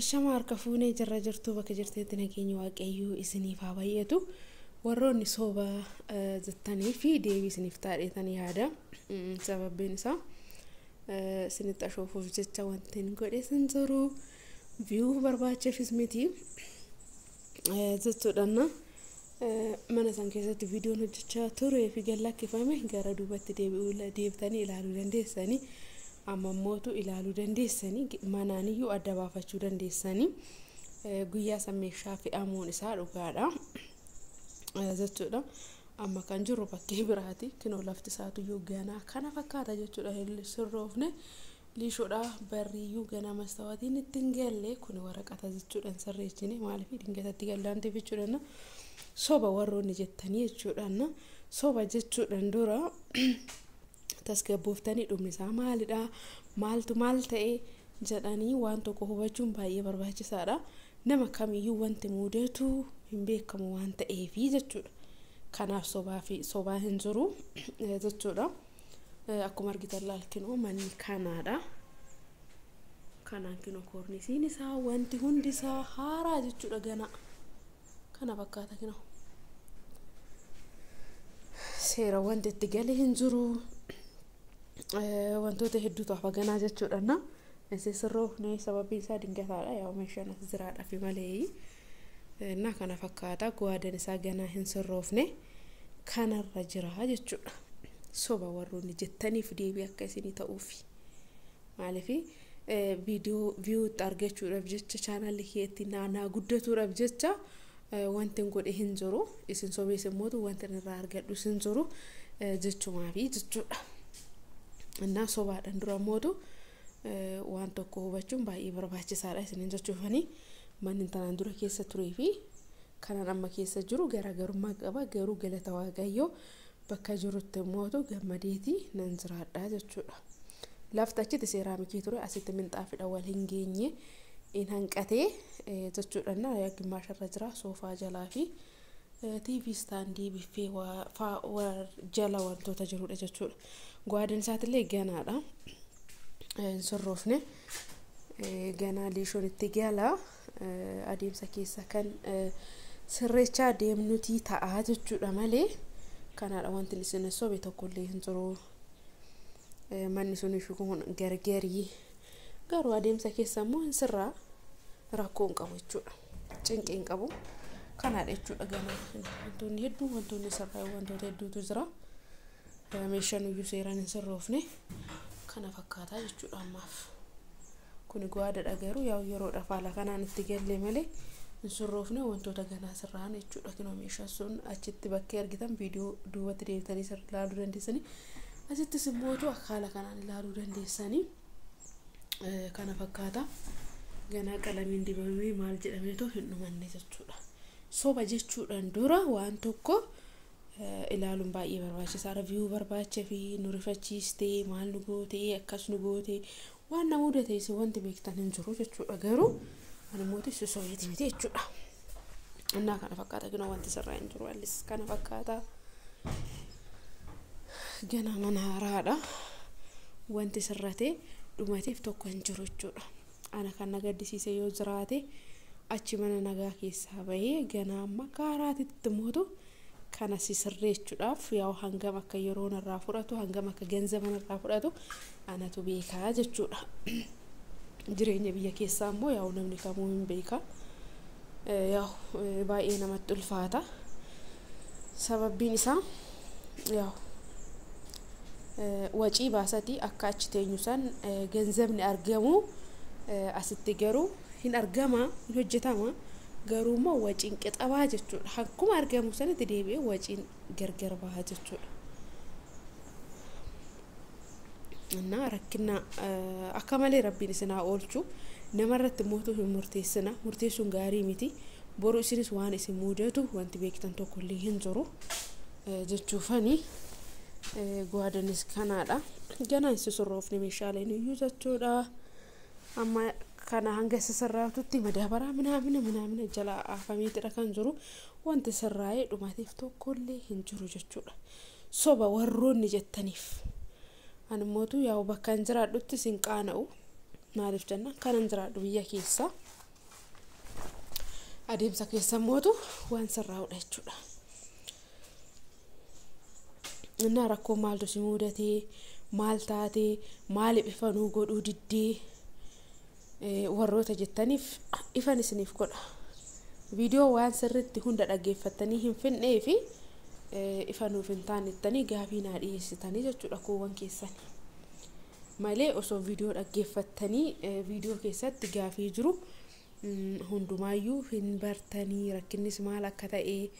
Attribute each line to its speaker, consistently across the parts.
Speaker 1: Ashama harka fuunee jirra jirtu bakka jirteetti nageenyi waaqayyoo isiniif haa baay'atu. Warroonni soba jettanii fi deebii isiniif taadheetanii yaada. Sababbiin isaa isinitti ashoofuuf jecha wanti hin godhe sin jiru viyuu barbaacheefis miti jechuudhaan mana san keessatti viidiyoon hojjechaa turee fi gallakkifame gara duubatti deebi'uu deebitanii ilaaluu dandeessanii. Amma immootu ilaaluu dandeessanii manaaniyyuu adda baafachuu dandeessanii guyyaa san meeshaa fe'amuun isaa dhugaadha jechuudha. Amma kan jiru bakkee biraati. Kinoo lafti isaatuyyuu ganaa kana fakkaata jechuudha. Sirroofne liishoodha barriiyyuu ganaa mastaawatiin itti hin galle kun waraqata jechuudha hin sirreessine maaliif dingatatti gallaanteef jechuudha. Soba warroonni jettanii jechuudha. Soba jechuudhaan dura tasgabbooftanii dhumni isaa maalidha maaltu maal ta'e jedhanii waan tokko hubachuun baay'ee barbaachisaadha. Nama kamiyyuu wanti mudatu hin beekamu waan ta'eefi jechuudha. Kanaaf sobaa fi sobaa hin jiru jechuudha. Akkuma argitan laalkinoo manni kanaadha. Kanaan kinoo koornisiin isaa wanti hundi isaa haaraa jechuudha gana. Kana fakkaata kinoo. Seera wanti itti gale hin jiru. Wantoota hedduutu hafa ganaa jechuudha. Insi sirroofne sababiin isaa dingataadha. Yaa meeshaan as jiraadhaaf malee. Na kana fakkaata gwaadan isaa ganaa hin sirroofne kanarra jira jechuudha. Soba warroonni jettaniif deebii akka isinii ta'uufi. Maaliif viidiyoo viyuutti argachuudhaaf jecha chaanaalli keetti naannaa guddatuudhaaf jecha wanti hin godhe hin jiru. Isin sobees immoo wanti irraa argadhu hin jiru jechumaafi jechuudha. Innaa sobaadhaan dura mootu waan tokko hubachuun baay'ee barbaachisaadha isiniin jechuufanii manni tanaan dura keessa turee fi kanaan amma keessa jiru garaagarummaa qaba garuu galata waaqayyoo bakka jirutti mootu gammadeetii nan jiraadha jechuudha. Lafti achitti seeraamikii ture asitti minxaafidha wal hin geenye in hanqatee jechuudha. Gimmaasharra jira soofaa jalaa fi TV istaandii biffee jala wantoota jirudha jechuudha. Gwaadan isaatillee ganaadha. Hin sirroofne ganaa liishoon itti gala adeemsa keessa kan sirreechaa deemnuti ta'a jechuudha malee kanaadha wanti isin sobe tokkollee hin jiru. Manni sun kun gargarii garuu adeemsa keessa immoo hin sirraa rakkoo hin qabu jechuudha. Cinqii hin qabu. Kanaadha jechuudha ganaa wantoonni hedduu wantoonni sirraa wantoota hedduutu jira. Meeshaan iyyuu seeraan hin sirroofne kana fakkaataa jechuudha ammaaf. Kuni gwaadadha garuu yaa yeroodhaaf haala kanaan itti galle malee hin sirroofne wantoota ganaa sirraan jechuudha. Kinoo meeshaan sun achitti bakkee argitan viidiyoo duubatti deebitanii ilaaluu dandeessanii asittis immoo akka haala kanaan ilaaluu dandeessanii kana fakkaata. Ganaa qalamiin dibamee maal jedhameetoo hin dhumanne jechuudha. Soba jechuudhaan dura waan tokko ilaaluun baay'ee barbaachisaadha. Viyuu barbaachee fi nu rifachiistee maal nu gootee akkas nu gootee waan na mudate isin wanti beektan hin jiru jechuudha. Garuu ani immoo sosobeeti miti jechuudha. Innaa kana fakkaata kinoo wanti sirraa hin jiru allis kana fakkaata. Ganaa mana haaraadha. Wanti sirratee dhumateef tokko hin jiru jechuudha. Ana kan na gaddisiise yoo jiraate achi mana nagaa keessaa bahee ganaa amma kaaraatitti mootu kana si sirreechuudhaaf yaa hangam akka yeroo narraa fudhatu hangam akka ganzaba narraa fudhatu anatu beekaa jechuudha. Jireenya biyya keessaa immoo yaa namni kamuu hin beeka. Yaa baay'ee namatti ulfaata. Sababbiin isaa yaa wacii baasatii akka achi teenyu san ganzabni argamu asitti garuu hin argama hin hojjetama garuu immoo waciin qixabaa jechuudha. Akkuma argamu sanitti deebi'ee waciin gargar baha jechuudha. Innaa rakkina akka malee rabbiin isin haa oolchu namarratti mootuu hin murteessina murteessuun gaarii miti boru isinis waan isin mudatu wanti beektan tokkollee hin jiru jechuufani gwaadanis kanaadha. Ganaan sisirroofne meeshaaleen iyyuu jechuudha. Amma kana hanga sisirraatutti madaabaraa minaamina minaamina jala afameetidha kan jiru wanti sirraa'ee dhumateef tokkollee hin jiru jechuudha. Soba warroonni jettaniif. Ani immoo yaa'u bakka hin jiraadhutti sin qaana'u. Maaliif jenna kanan jiraadhu biyya keessa. Adeemsa keessa mootu waan sirraa'udha jechuudha. Innaa rakkoo maaltu si mudatee, maal taatee, maaliif ifa nuu godhuu diddee warroota jettaniif ifan isiniif godha. Viidiyoo waan sirriitti hunda dhaggeeffattanii hin finnee fi ifa nuuf hin taane jettanii gaafii naa dhiyeessitanii jechuudha kuuwwan keessan. Malee osoo viidiyoo dhaggeeffattanii viidiyoo keessatti gaafii jiru hundumaayyuu hin bartanii, rakkinnis maal akka ta'e,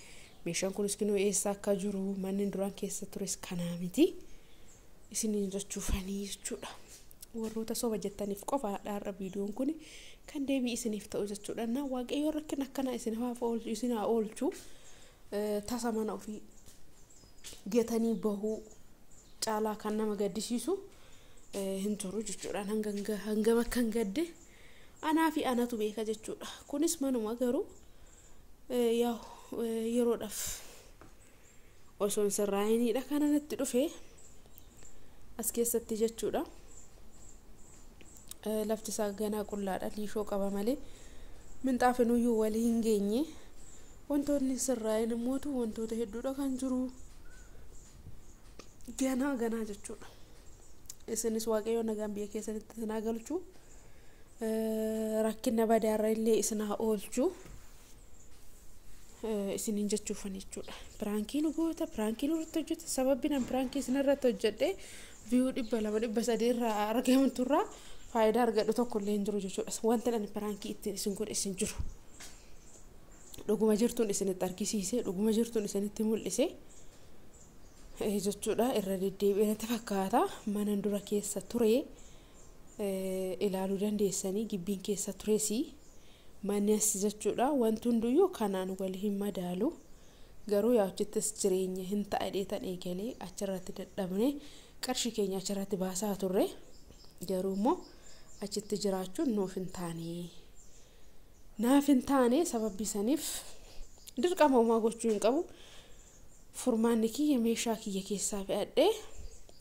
Speaker 1: meeshaan kunis kinoo eessa akka jiru, manni duraan keessa tures kanaa miti isiniin jechuufanii jechuudha. Warroota soba jettaniif qofaadha har'a viidiyoon kun kan deebii isiniif ta'u jechuudha. Na Waaqayyoon rakkina akkanaa isin haa oolchu. Tasa mana ofii gatanii bahuu caalaa kan nama gaddisiisu hin jiru jechuudha. Hangam akkan gadde anaa fi anatu beeka jechuudha. Kunis manuma garuu yeroodhaaf osoo hin sirraa'iniidha kana natti dhufe as keessatti jechuudha. Lafti isaa ganaa qullaadha, liishoo qaba malee minxaafinuyyuu walii hin geenye. Wantoonni sirraa'in immootu wantoota hedduudha kan jiru ganaa ganaa jechuudha. Isinis Waaqayyo nagaan biyya keessanitti isin haa galchu, rakkina badaarra illee isin haa oolchu isiniin jechuufan jechuudha. Piraankii nu goota, piraankii nurratti hojjeta. Sababni an piraankii isinirratti hojjedhe view 200 300 irraa argamturraa faayidaa argadhu tokko illee hin jiru jechuudha. Wanti ani piraankii ittiin isin godhe isin jiru. Dhuguma jirtuun isinitti argisiise, dhuguma jirtuun isinitti mul'ise jechuudha. Irra deddeebi'ee natti fakkaata. Mana dura keessa ture ilaaluu dandeessanii, gibbiin keessa tures manni as jechuudha. Wanti hunduyyuu kanaan wal hin madaalu. Garuu yaa hojjettas jireenya hin ta'a dheetan eegalee achirratti dadhabne, qarshii keenya achirratti baasaa turre. Garuu immoo achitti jiraachuun nuuf hin taane. Naaf hin taane, sababbii saniif dirqama homaa gochuu hin qabu. Furmaanni kiyya meeshaa kiyya keessaa fe'adhee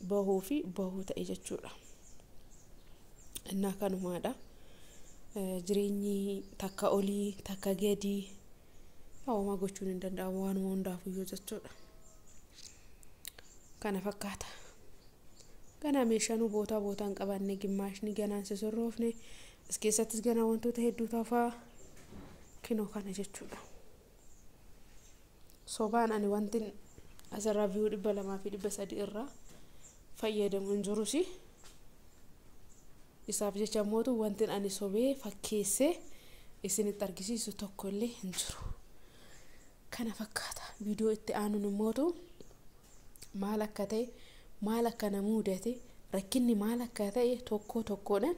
Speaker 1: bahuu fi bahuu ta'e jechuudha. Innaa kanumaadha. Jireenyi takka olii takka gadii, homaa gochuun hin danda'amu waanuma hundaafuyyuu jechuudha. Kana fakkaata. Ganaa meeshaa nu bootaa bootaan qabanne, gimmaashni ganaan sisirroofne, as keessattis ganaa wantoota hedduu tafaa kinoo kana jechuudha. Sobaan ani wanti asirraa view 200 fi 300 irraa fayyadamu hin jirus. Isaaf jecha mootu wanti ani sobee fakkeessee isinitti argisiisu tokko illee hin jiru. Kana fakkaata. Viidiyoo itti aanuun immootu maal akka ta'e, maal akka na mudate, rakkinni maal akka ta'e tokko tokkoodhaan